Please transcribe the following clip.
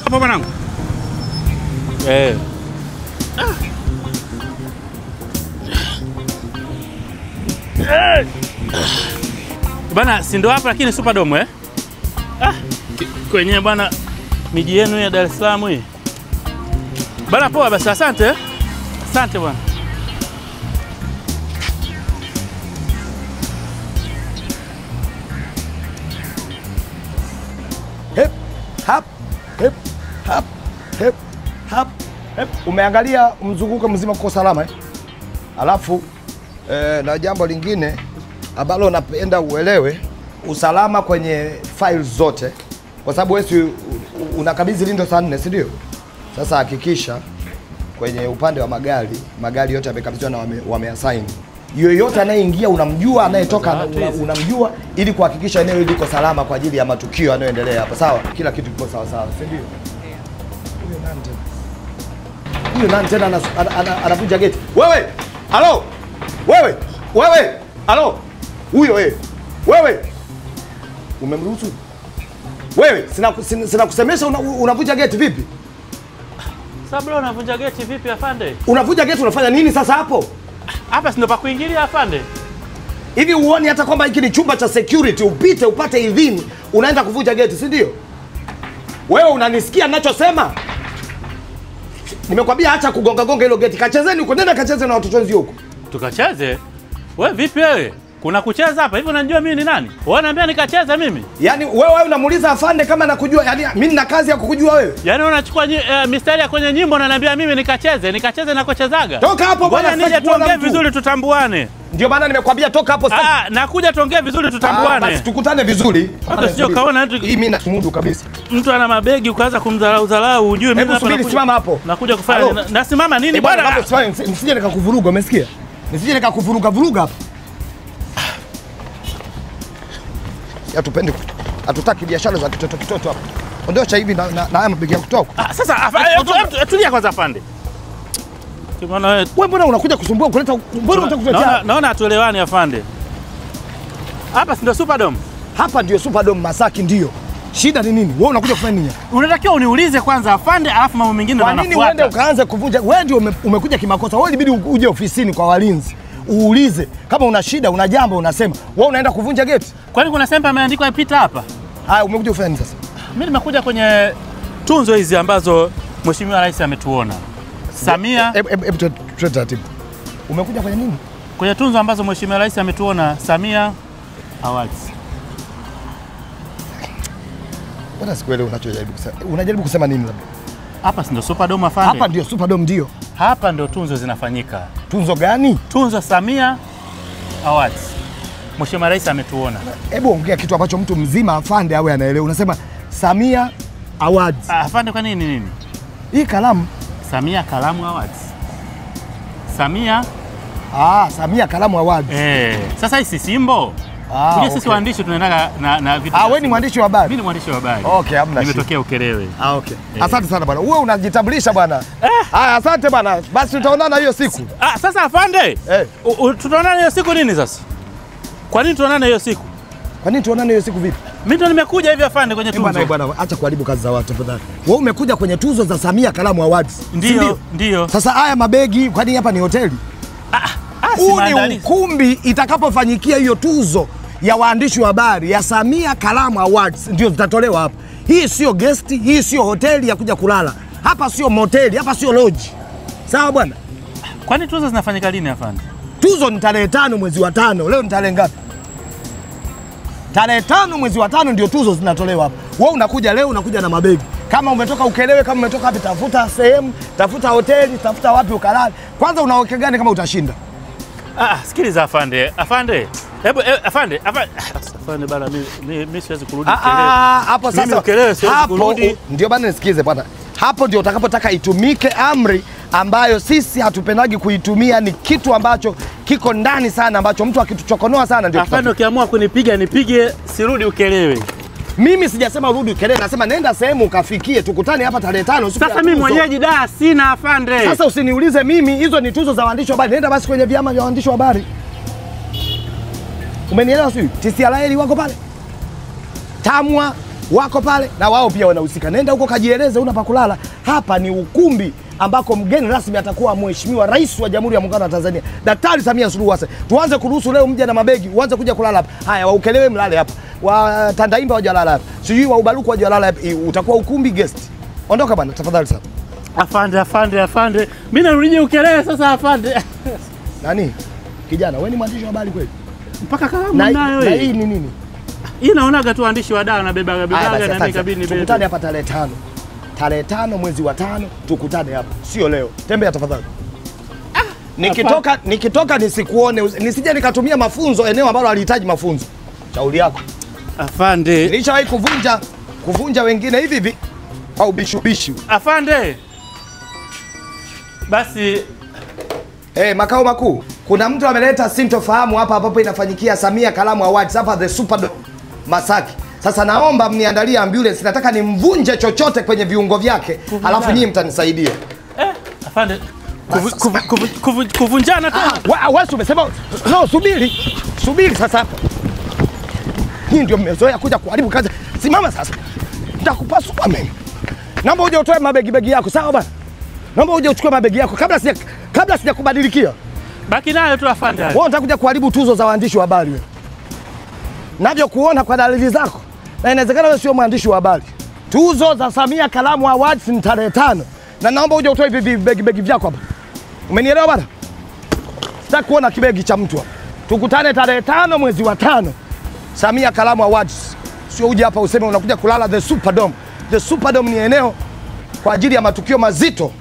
Hapo mwanangu. Eh. Bana, si ndo hapa lakini Superdome eh? Ah, kwenye bana miji yenu ya Dar es Salaam hii. Bana poa basi, asante. Asante bwana. Hep hap hep hap hep hap hep. Umeangalia mzunguko mzima uko salama eh? Alafu na jambo lingine ambalo napenda uelewe, usalama kwenye files zote, kwa sababu wewe unakabidhi lindo saa 4, si ndio? Sasa hakikisha kwenye upande wa magari, magari yote yamekabidhiwa na wameassign. Yoyote anayeingia unamjua, anayetoka unamjua, ili kuhakikisha eneo hili liko salama kwa ajili ya matukio yanayoendelea hapa. Sawa? Kila kitu kiko sawa sawa, si ndio? Huyo nani tena? Huyo nani tena anavunja geti? Wewe! Halo! Wewe! Wewe! Halo! Huyo wewe. Wewe! Umemruhusu? Wewe, sina kusemesha, unavunja geti vipi? Sasa bro, unavunja geti vipi afande? Unavunja geti unafanya nini sasa hapo? Hapa si ndo pa kuingilia afande. Hivi uone hata kwamba hiki ni chumba cha security, upite upate idhini, unaenda kuvunja geti, si ndio? Wewe unanisikia ninachosema? Nimekwambia acha kugonga gonga hilo geti. Kachezeni huko, nenda kacheze na watoto wenzio huko. Tukacheze? Wewe vipi wewe? Kuna kucheza hapa? Hivi unanijua mimi ni nani? Wewe unaniambia nikacheze mimi? Yaani wewe unamuuliza afande kama nakujua, yaani mimi nina kazi ya kukujua wewe? Yaani unachukua mistari ya kwenye nyimbo na unaniambia mimi nikacheze, nikacheze na kuchezaga. Toka hapo bwana, nije tuongee vizuri tutambuane. Ndio maana nimekwambia toka hapo sasa. Ah, nakuja tuongee vizuri tutambuane. Basi tukutane vizuri. Hata sio kaona mtu mimi na mudu kabisa. Mtu ana mabegi ukaanza kumdharau dharau, ujue mimi hapa nakuja. Simama hapo. Nakuja kufanya nasimama nini bwana? Hapo simama, msije nikakuvuruga, umesikia? Nisije nikakuvuruga vuruga hapa. Hatupendi, hatutaki biashara za kitoto kitoto hapa. Ondosha hivi na haya mabegi ya kutoka. Ah, sasa tulia kwanza afande. Tumeona wewe mbona unakuja kusumbua kuleta, mbona unataka kutetea? Naona hatuelewani afande. Hapa si ndio Superdome? Hapa ndio Superdome Masaki ndio. Shida ni nini? Wewe unakuja kufanya nini? Unatakiwa uniulize kwanza afande, alafu mambo mengine yanafuata. Kwa nini uende ukaanze kuvunja? Wewe ndio umekuja kimakosa. Wewe ilibidi uje ofisini kwa walinzi. Uulize kama una shida, una jambo unasema. Wewe unaenda kuvunja geti? Kwani kuna sehemu imeandikwa ipita hapa? Haya, umekuja kufanya nini sasa? Mimi nimekuja kwenye tunzo hizi ambazo Mheshimiwa Rais ametuona. Samia. Hebu tuwe taratibu. Umekuja kwenye nini? Kwenye tunzo ambazo Mheshimiwa Rais ametuona, Samia Awards. Bwana sikuelewi unachojaribu kusema. Unajaribu kusema nini labda? Hapa si ndio Superdome afande? Hapa ndio Superdome ndio. Hapa ndio tunzo zinafanyika. Tunzo gani? Tunzo Samia Awards. Mheshimiwa Rais ametuona. Hebu ongea kitu ambacho mtu mzima afande awe anaelewa. Unasema Samia Awards. Ah, afande kwa nini nini? Hii kalamu Samia Kalamu Awards. Samia Samia Kalamu Awards. Eh, sasa hii si Simbo. Ah, okay. Sisi waandishi tunaendaga na vitu. Ah, wewe ni mwandishi wa habari? Mimi ni mwandishi wa habari. Okay, hamna shida. Nimetokea Ukerewe. Ah, okay. Asante sana bwana. Wewe unajitambulisha bwana. Ah, asante bwana. Basi tutaonana hiyo siku. Ah, sasa afande. Tutaonana hiyo siku nini sasa? Kwa nini tuonane hiyo siku? Kwa nini tuonane hiyo siku vipi? Mimi ndo nimekuja hivi afande kwenye tuzo. Bwana bwana, acha kuharibu kazi za watu tafadhali. Wewe umekuja kwenye tuzo za Samia Kalamu Awards. Ndio, ndio. Sasa haya mabegi, kwani hapa ni hoteli? Huu ni ukumbi itakapofanyikia hiyo tuzo ya waandishi wa habari ya Samia Kalamu Awards ndio zitatolewa hapa. Hii sio guest, hii sio hoteli ya kuja kulala. Hapa sio moteli, hapa sio lodge. Sawa bwana? Kwani tuzo zinafanyika lini afande? Tuzo ni tarehe 5 mwezi wa 5. Leo ni tarehe ngapi? Tarehe 5 mwezi wa 5 ndio tuzo zinatolewa hapa. Wewe unakuja leo unakuja na mabegi. Kama umetoka Ukerewe, kama umetoka wapi, tafuta sehemu, tafuta hoteli, tafuta wapi ukalale. Kwanza unaoke gani kama utashinda? Ah, sikiliza afande. Afande. Hebu afande, afande. Afande bana, mimi siwezi kurudi Ukerewe. Ah, hapo sasa. Mimi Ukerewe siwezi kurudi. Ndio bana, nisikize bwana. Hapo ndio utakapotaka itumike amri ambayo sisi hatupendagi kuitumia, ni kitu ambacho kiko ndani sana ambacho mtu akituchokonoa sana ndio. Afande, ukiamua kunipiga nipige, sirudi Ukerewe. Mimi sijasema urudi Ukerewe, nasema nenda sehemu ukafikie, tukutane hapa tarehe 5. Sasa mimi mwenyeji da sina afande. Sasa usiniulize mimi, hizo ni tuzo za waandishi wa habari. Nenda basi kwenye vyama vya waandishi wa habari. Umenielewa sio? TCRA wako pale. TAMWA, Wako pale na wao pia wanahusika. Nenda huko kajieleze, una pa kulala. Hapa ni ukumbi ambako mgeni rasmi atakuwa Mheshimiwa Rais wa Jamhuri ya Muungano wa Tanzania, Daktari Samia Suluhu Hassan. Tuanze kuruhusu leo mje na mabegi, uanze kuja kulala hapa. Haya, wa Ukelewe mlale hapa. Wa Tandaimba waje walala hapa. Sijui wa Ubaruku waje walala hapa. Utakuwa ukumbi guest. Ondoka bwana, tafadhali sana. Afande, afande, afande. Mimi narudije Ukelewe sasa afande? Nani? Kijana, wewe ni mwandishi wa habari kweli? Mpaka kalamu nayo hii. Na hii ni nini? Hii naonaga tu waandishi wa dawa na bebaga bebaga na mimi kabini bebe. Tukutane hapa tarehe 5. Tarehe 5 mwezi wa 5 tukutane hapa. Sio leo. Tembea tafadhali. Nikitoka nisikuone, nisije nikatumia mafunzo eneo ambalo alihitaji mafunzo. Shauri yako. Afande. Nilishawahi kuvunja wengine hivi hivi au bishu. Afande. Basi makao makuu. Kuna mtu ameleta sintofahamu hapa ambapo inafanyikia Samia Kalamu Awards hapa the Superdome Masaki. Sasa naomba mniandalie ambulance, nataka nimvunje chochote kwenye viungo vyake, alafu nyinyi mtanisaidia. Afande, kuvunjana tena. Wewe umesema no, subiri. Subiri sasa hapa. Nyinyi ndio mmezoea kuja kuharibu kazi. Simama sasa. Nitakupasua mimi. Naomba uje utoe mabegi yako, sawa bwana? Naomba uje uchukue mabegi yako kabla sijakubadilikia. Baki nayo tu afande. Wewe unataka kuja kuharibu tuzo za waandishi wa habari wewe. Navyokuona kwa dalili zako, na inawezekana wewe sio mwandishi wa habari. Tuzo za Samia Kalamu Awards ni tarehe 5. Na naomba uje utoe hivi begi vyako hapa. Umenielewa bwana? Sitaki kuona kibegi cha mtu hapa. Tukutane tarehe 5 mwezi wa 5. Samia Kalamu Awards. Sio uje hapa useme unakuja kulala the Superdome. The Superdome ni eneo kwa ajili ya matukio mazito.